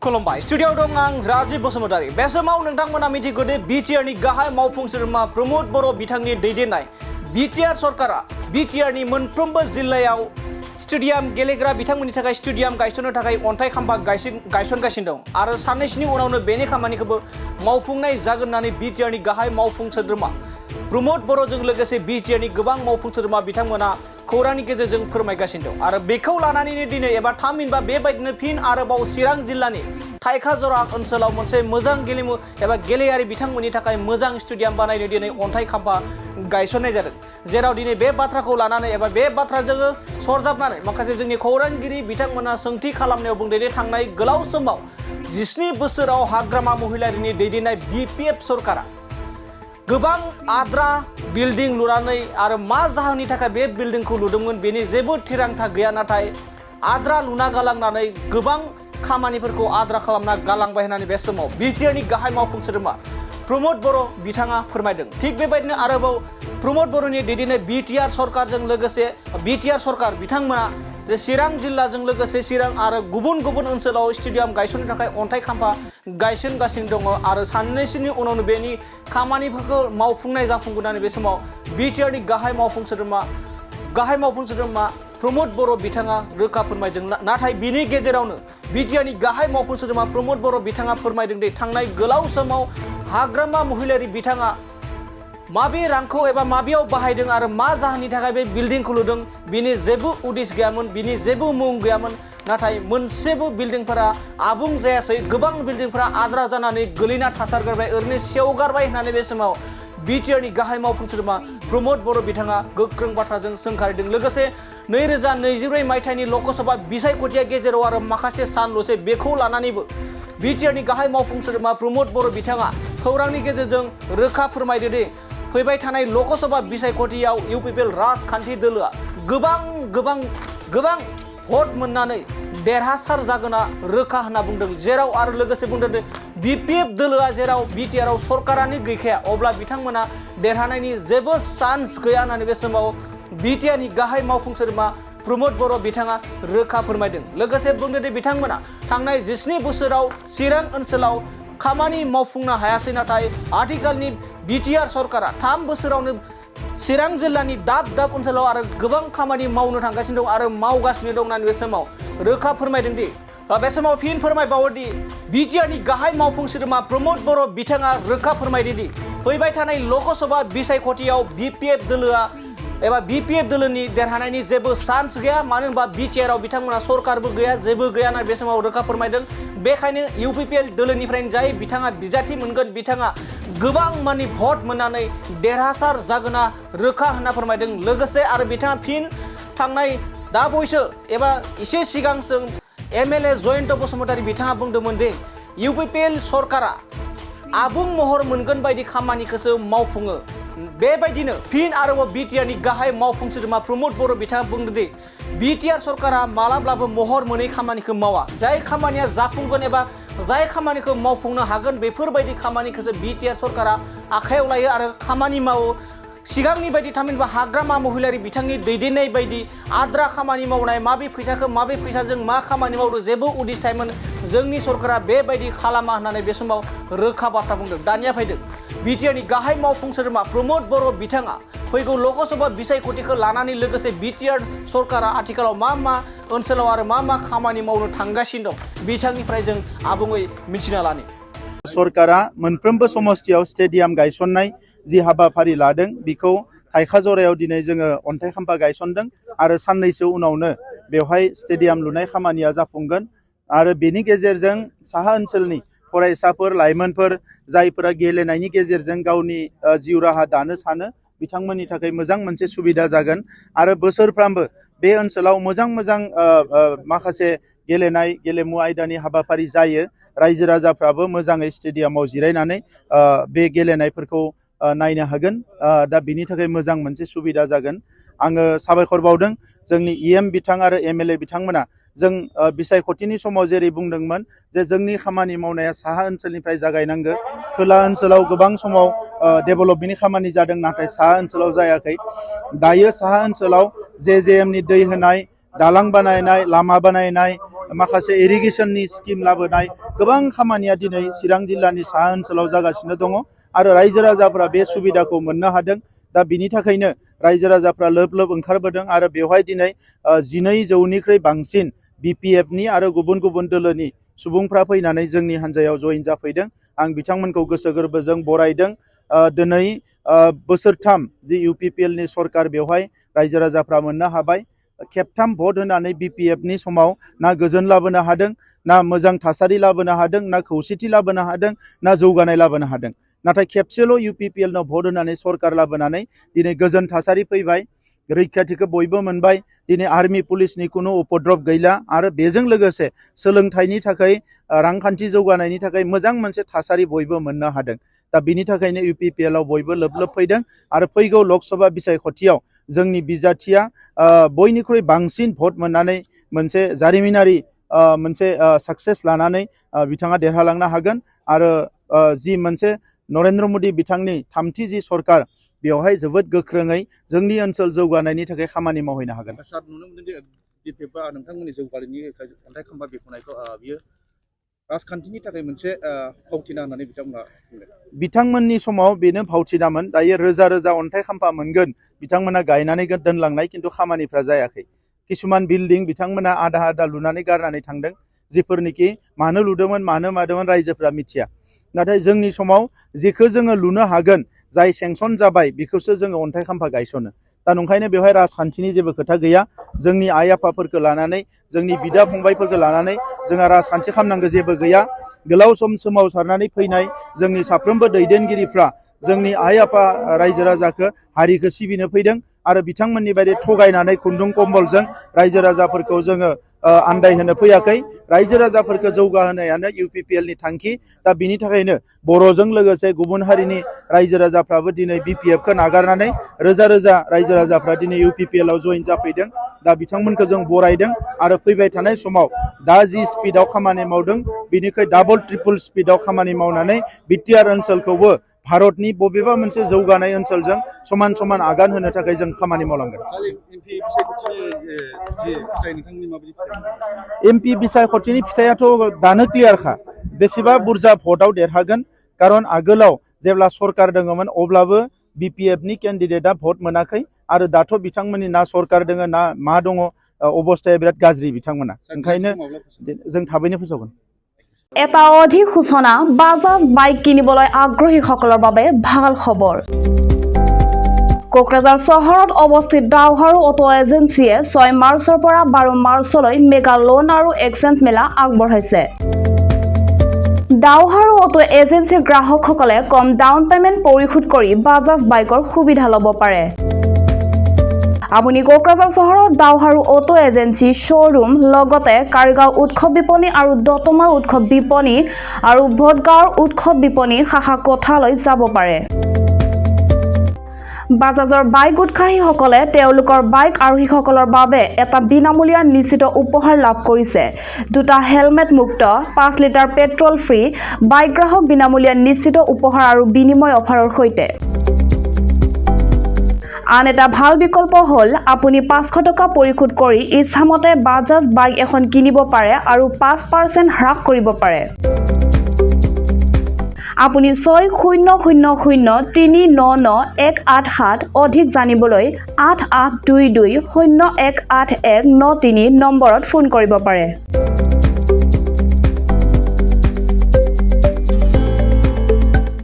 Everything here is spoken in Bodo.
खुलुमबाय स्टुडियोआव दं आं राजीव बसुमतारी। बे समाव नोंथांमोना मिथिगौ दि बिटिआरनि गाहाय मावफुं सोद्रोमा प्रमोद बर' बिथांनि दैदेननाय बिटिआर सरकारा बिटिआरनि मोनफ्रोमबो जिल्लायाव स्टेडियाम गेलेग्रा बिथांमोननि थाखाय स्टेडियाम गायसननो थाखाय अन्थाइ खाम्फा गायसनगासिनो दं आरो साननैसोनि उनावनो बेनि खामानिखौबो मावफुंनाय जागोन होननानै बिटिआरनि गाहाय मावफुं सोद्रोमा प्रमोद बर'जों लोगोसे बिटिआरनि गोबां मावफुं सोद्रोमा बिथांमोना खौरांनि गेजेरजों फोरमायगासिनो दं आरो बेखौ लानानैनो दिनै एबा थामहिनबा बेबायदिनो फिन आरोबाव चिरां जिल्लानि थाइखाजरा ओनसोलाव मोनसे मोजां गेलेमु एबा गेलेयारि बिथांमोननि थाखाय मोजां स्टेडियाम बानायनो दिनै अन्थाइ खाम्फा गायसननाय जादों, जेराव दिनै बे बाथ्राखौ लानानै एबा बे बाथ्राजों सरजाबनानै माखासे जोंनि खौरांगिरि बिथांमोना सोंथि खालामनायाव बुंदों दि थांनाय गोलाव समाव 17 बोसोराव हाग्रामा महिलारिनि दैदेननाय बिपिएफ सरकारा गोबां आद्रा बिल्डिं लुनानै आरो मा जाहोननि थाखाय बे बिल्डिंखौ लुदोंमोन बेनि जेबो थिरांथा गैया, नाथाय आद्रा लुना गालांनानै गोबां खामानिफोरखौ आद्रा खालामना गालांबाय होननानै बे समाव बिटिआरनि गाहाय मावफुं सोद्रोमा प्रमोद बर' बिथाङा फोरमायदों। थिग बेबायदिनो आरोबाव प्रमोद बर'नि दैदेननाय बिटिआर सरकारजों लोगोसे बिटिआर सरकार बिथांमोना जे चिरां जिल्लाजों लोगोसे चिरां आरो गुबुन गुबुन ओनसोलाव स्टेडियाम गायसननो थाखाय अन्थाइ खाम्फा गायसनगासिनो दङ आरो साननैसोनि उनावनो बेनि खामानिफोरखौ मावफुंनाय जाफुंगोन होननानै बे समाव बिटिआरनि गाहाय मावफुं सोद्रोमा प्रमोद बर' बिथाङा रोखा फोरमायदों। नाथाय बिनि गेजेरावनो बिटिआरनि गाहाय मावफुं सोद्रोमा प्रमोद बर' बिथाङा फोरमायदों दि थांनाय गोलाव समाव हाग्रामा महिलारि बिथाङा माबे रांखौ एबा माबेयाव बाहायदों आरो मा जाहोननि थाखाय बे बिल्डिंखौ लुदों बिनि जेबो उदिस गैयामोन, बिनि जेबो मुं गैयामोन, नाथाय मोनसेबो बिल्डिंफोरा आबुं जायासै, गोबां बिल्डिंफोरा आद्रा जानानै गोलैना थासारगारबाय, ओरैनो सेवगारबाय होननानै बे समाव बिटिआरनि गाहाय मावफुं सोद्रोमा प्रमोद बर' बिथाङा गोख्रों बाथ्राजों सोंखारिदों। लोगोसे 2024 मायथाइनि लकसभा बिसायख'थिया गेजेराव आरो माखासे सानल'सै, बेखौ लानानैबो बिटिआरनि गाहाय मावफुं सोद्रोमा प्रमोद बर' बिथाङा खौरांनि गेजेरजों रोखा फोरमायदो दि फैबाय थानाय लकसभा बिसायख'थियाव इउपिपिएल राजखान्थि दोलोआ गोबां भट मोननानै देरहासार जागोना रोखा होनना बुंदों, जेराव आरो लोगोसे बुंदों बिपिएफ दोलोआ जेराव बिटिआरआव सरकारानो गैखाया अब्ला बिथांमोना देरहानायनि जेबो चान्स गैया होननानै बे समाव बिटिआरनि गाहाय मावफुं सोद्रोमा प्रमोद बर' बिथाङा रोखा फोरमायदों। लोगोसे बुंदों दि बिथांमोना थांनाय 17 बोसोराव चिरां ओनसोलाव खामानि मावफुंनो हायासै, नाथाय आथिखालनि बिटिआर सरकारा 3 बोसोरावनो चिरां जिल्लानि दाब दाब ओनसोलाव आरो गोबां खामानि मावनो थांगासिनो दं आरो मावगासिनो दं होननानै बे समाव रोखा फोरमायदों दि बे समाव फिन फोरमायबावोदि बिटिआरनि गाहाय मावफुं सोद्रोमा प्रमोद बर' बिथाङा रोखा फोरमायदों दि फैबाय थानाय लकसभा बिसायख'थियाव बिपिएफ दोलोनि देरहानायनि जेबो चान्स गैया, मानो होनबा बिटिआरआव बिथांमोना सरकारबो गैया, जेबो गैया होननानै बे समाव रोखा फोरमायदों। बेखायनो इउपिपिएल दोलोनिफ्रायनो जाय बिथाङा बिजाथि मोनगोन बिथाङा गोबां मानि भट मोननानै देरहासार जागोना रोखा होनना फोरमायदों। लोगोसे आरो बिथाङा फिन थांनाय दा बैसो एबा एसे सिगांसो एमएलए जयन्त बसुमतारी बिथाङा बुंदोंमोन दि इउपिपिएल सरकारा आबुं महर मोनगोन बायदि खामानिखौसो मावफुङो। बेबायदिनो फिन आरोबाव बिटिआरनि गाहाय मावफुं सोद्रोमा प्रमोद बर' बिथाङा बुंदों दि बिटिआर सरकारा मालाब्लाबो महर मोनै खामानिखौ मावा, जाय खामानिया जाफुंगोन एबा जाय खामानिखौ मावफुंनो हागोन बेफोरबायदि खामानिखौसो बिटिआर सरकारा आखायाव लायो आरो खामानि मावो। सिगांनि बायदि थामहिनबा हाग्रामा महिलारि बिथांनि दैदेननाय बायदि आद्रा खामानि मावनाय, माबे फैसाजों मा खामानि मावदों जेबो उदिस थायोमोन, जोंनि सरकारा बेबायदि खालामा होननानै बे समाव रोखा बाथ्रा बुंदों। दानिया फैदों बिटिआरनि गाहाय मावफुं सोद्रोमा प्रमोद बर' बिथाङा फैगौ लकसभा बिसायख'थिखौ लानानै लोगोसे बिटिआर सरकारा आथिखालाव मा ओनसोलाव आरो मा खामानि मावनो थांगासिनो दं बिथांनिफ्राय जों आबुङै मिथिना लानि। सरकारा मोनफ्रोमबो समस्थियाव स्टेडियाम गायसननाय जि हाबाफारि लादों बेखौ थाइखाजरायाव दिनै जोङो अन्थाइ खाम्फा गायसनदों आरो साननैसो उनावनो बेवहाय स्टेडियाम लुनाय खामानिया जाफुंगोन आरो बेनि गेजेरजों साहा ओनसोलनि फरायसाफोर लाइमोनफोर जायफोरा गेलेनायनि गेजेरजों गावनि जिउ राहा दानो सानो बिथांमोननि थाखाय मोजां मोनसे सुबिदा जागोन आरो बोसोरफ्रामबो बे ओनसोलाव मोजां माखासे गेलेमु आयदानि हाबाफारि जायो। रायजो राजाफ्राबो मोजाङै स्टेडियामाव जिरायनानै बे गेलेनायफोरखौ नायनो हागोन, दा बिनि थाखाय मोजां मोनसे सुबिदा जागोन। आङो साबायखर बावदों जोंनि इएम बिथां आरो एमएलए बिथांमोना जों बिसायख'थिनि समाव जेरै बुंदोंमोन जे जोंनि खामानि मावनाया साहा ओनसोलनिफ्राय जागायनांगौ, खोला ओनसोलाव गोबां समाव डेभेलपमेन्टनि खामानि जादों नाथाय साहा ओनसोलाव जायाखै। दायो साहा ओनसोलाव जेएमनि दै होनाय, दालां बानायनाय, लामा बानायनाय, माखासे इरिगेशननि स्किम लाबोनाय गोबां खामानिया दिनै चिरां जिल्लानि साहा ओनसोलाव जागासिनो दङ आरो रायजो राजाफ्रा बे सुबिदाखौ मोननो हादों। दा बिनि थाखायनो रायजो राजाफ्रा लोब लोब ओंखारबोदों आरो बेवहाय दिनै 12,000निख्रुइ बांसिन बिपिएफनि आरो गुबुन गुबुन दोलोनि सुबुंफ्रा फैनानै जोंनि हान्जायाव जइन जाफैदों। आं बिथांमोनखौ गोसो गोरबोजों बरायदों। दिनै बोसोरथाम जि इउपिपिएलनि सरकार बेवहाय रायजो राजाफ्रा मोननो हाबाय। खेबथाम भट होनानै बिपिएफनि समाव ना गोजोन लाबोनो हादों, ना मोजां थासारि लाबोनो हादों, ना खौसेथि लाबोनो हादों, ना जौगानाय लाबोनो हादों। नाथाय खेबसेल' इउपिपिएलनाव भट होनानै सरकार लाबोनानै दिनै गोजोन थासारि फैबाय, रैखाथिखौ बयबो मोनबाय। दिनै आर्मि पुलिसनि खुनु उपद्रब गैला आरो बेजों लोगोसे सोलोंथाइनि थाखाय रांखान्थि जौगानायनि थाखाय मोजां मोनसे थासारि बयबो मोननो हादों। दा बिनि थाखायनो इउपिपिएलआव बयबो लोब लोब फैदों आरो फैगौ लकसभा बिसायख'थियाव जोंनि बिजाथिया बयनिख्रुइ बांसिन भट मोननानै मोनसे जारिमिनारि मोनसे साक्सेस लानानै बिथाङा देरहालांनो हागोन आरो जि मोनसे नरेन्द्र मदि बिथांनि थामथि जि सरकार बेवहाय जोबोद गोख्रोङै जोंनि ओनसोल जौगानायनि थाखाय खामानि मावहैनो हागोन। सार, नुनो मोनदों जे बिपिएफआ नोंथांमोननि जौगानायनि अन्थाइ खाम्फा बेखेवनायखौ बियो राजखान्थिनि थाखाय मोनसे फावथिना होननानै बिथांमोना बुंदों। बिथांमोननि समाव बेनो फावथिनामोन। दायो रोजा रोजा अन्थाइ खाम्फा मोनगोन बिथांमोना गायनानै दोनलांनाय, खिन्थु खामानिफ्रा जायाखै। किसुमान बिल्डिं बिथांमोना आधा आधा लुनानै गारनानै थांदों, जिफोरनिखि मानो लुदोंमोन मानो मादोंमोन रायजोफ्रा मिथिया। नाथाय जोंनि समाव जेखौ जोङो लुनो हागोन, जाय सेंसन जाबाय बेखौसो जोङो अन्थाइ खाम्फा गायसनो। दा नंखायनो बेवहाय राजखान्थिनि जेबो खोथा गैया। जोंनि आइ आफाफोरखौ लानानै, जोंनि बिदा फंबायफोरखौ लानानै जोंहा राजखान्थि खालामनांगौ जेबो गैया। गोलाव सम सोमावसारनानै फैनाय जोंनि साफ्रोमबो दैदेनगिरिफ्रा जोंनि आइ आफा रायजो राजाखौ हारिखौ सिबिनो फैदों आरो बिथांमोननि बायदि थगायनानै खुन्दुं कम्बलजों रायजो राजाफोरखौ जोङो आन्दायहोनो फैयाखै। रायजो राजाफोरखौ जौगाहोनायानो इउपिपिएलनि थांखि। दा बिनि थाखायनो बर'जों लोगोसे गुबुन हारिनि रायजो राजाफ्राबो दिनै बिपिएफखौ नागारनानै रोजा रोजा रायजो राजाफ्रा दिनै इउपिपिएलआव जइन जाफैदों। दा बिथांमोनखौ जों बरायदों आरो फैबाय थानाय समाव दा जि स्पिडआव खामानि मावदों बिनिख्रुइ डाबल ट्रिपल स्पिडआव खामानि मावनानै बिटिआर ओनसोलखौबो भारतनि बबेबा मोनसे जौगानाय ओनसोलजों समान समान आगान होनो थाखाय जों खामानि मावलांगोन। एमपि बिसायख'थिनि फिथाइयाथ' दानो क्लियारखा, बेसेबा बुरजा भटआव देरहागोन। खारन आगोलाव जेब्ला सरकार दङमोन अब्लाबो बिपिएफनि केन्डिडेटआ भट मोनाखै आरो दाथ' बिथांमोननि ना सरकार दङ ना मा दङ, अबस्थाया बिराद गाज्रि बिथांमोना। ओंखायनो जों थाबैनो फोसावगोन। এটা অধিক সূচনা বাজাজ বাইক কিনিবলৈ আগ্ৰহীসকলৰ বাবে ভাল খবৰ। কোকৰাঝাৰ চহৰত অৱস্থিত দাওহাৰু অটো এজেন্সিয়ে 6 মাৰ্চৰ পৰা 12 মাৰ্চলৈ মেগা লোন আৰু এক্সচেঞ্জ মেলা আগবঢ়াইছে। দাওহাৰু অটো এজেন্সিৰ গ্ৰাহকসকলে কম ডাউন পেমেণ্ট পৰিশোধ কৰি বাজাজ বাইকৰ সুবিধা ল'ব পাৰে। আপুনি কোকৰাঝাৰ চহৰত দাওহাৰু অটো এজেন্সি শ্ব'ৰুম, লগতে কাৰিগাঁও উৎসৱ বিপণী আৰু দতমা উৎসৱ বিপণী আৰু ভোটগাঁৱৰ উৎসৱ বিপণী শাখা কোঠালৈ যাব পাৰে। বাজাজৰ বাইক উৎসাহীসকলে তেওঁলোকৰ বাইক আৰোহীসকলৰ বাবে এটা বিনামূলীয়া নিশ্চিত উপহাৰ লাভ কৰিছে। 2টা হেলমেট মুক্ত, 5 লিটাৰ পেট্ৰল ফ্ৰী, বাইক গ্ৰাহক বিনামূলীয়া নিশ্চিত উপহাৰ আৰু বিনিময় অফাৰৰ সৈতে। আন এটা ভাল বিকল্প হ'ল আপুনি 500 টকা পৰিশোধ কৰি ইচ্ছামতে বাজাজ বাইক এখন কিনিব পাৰে আৰু 5% হ্ৰাস কৰিব পাৰে। আপুনি 6000399187 অধিক জানিবলৈ 8822018193 নম্বৰত ফোন কৰিব পাৰে।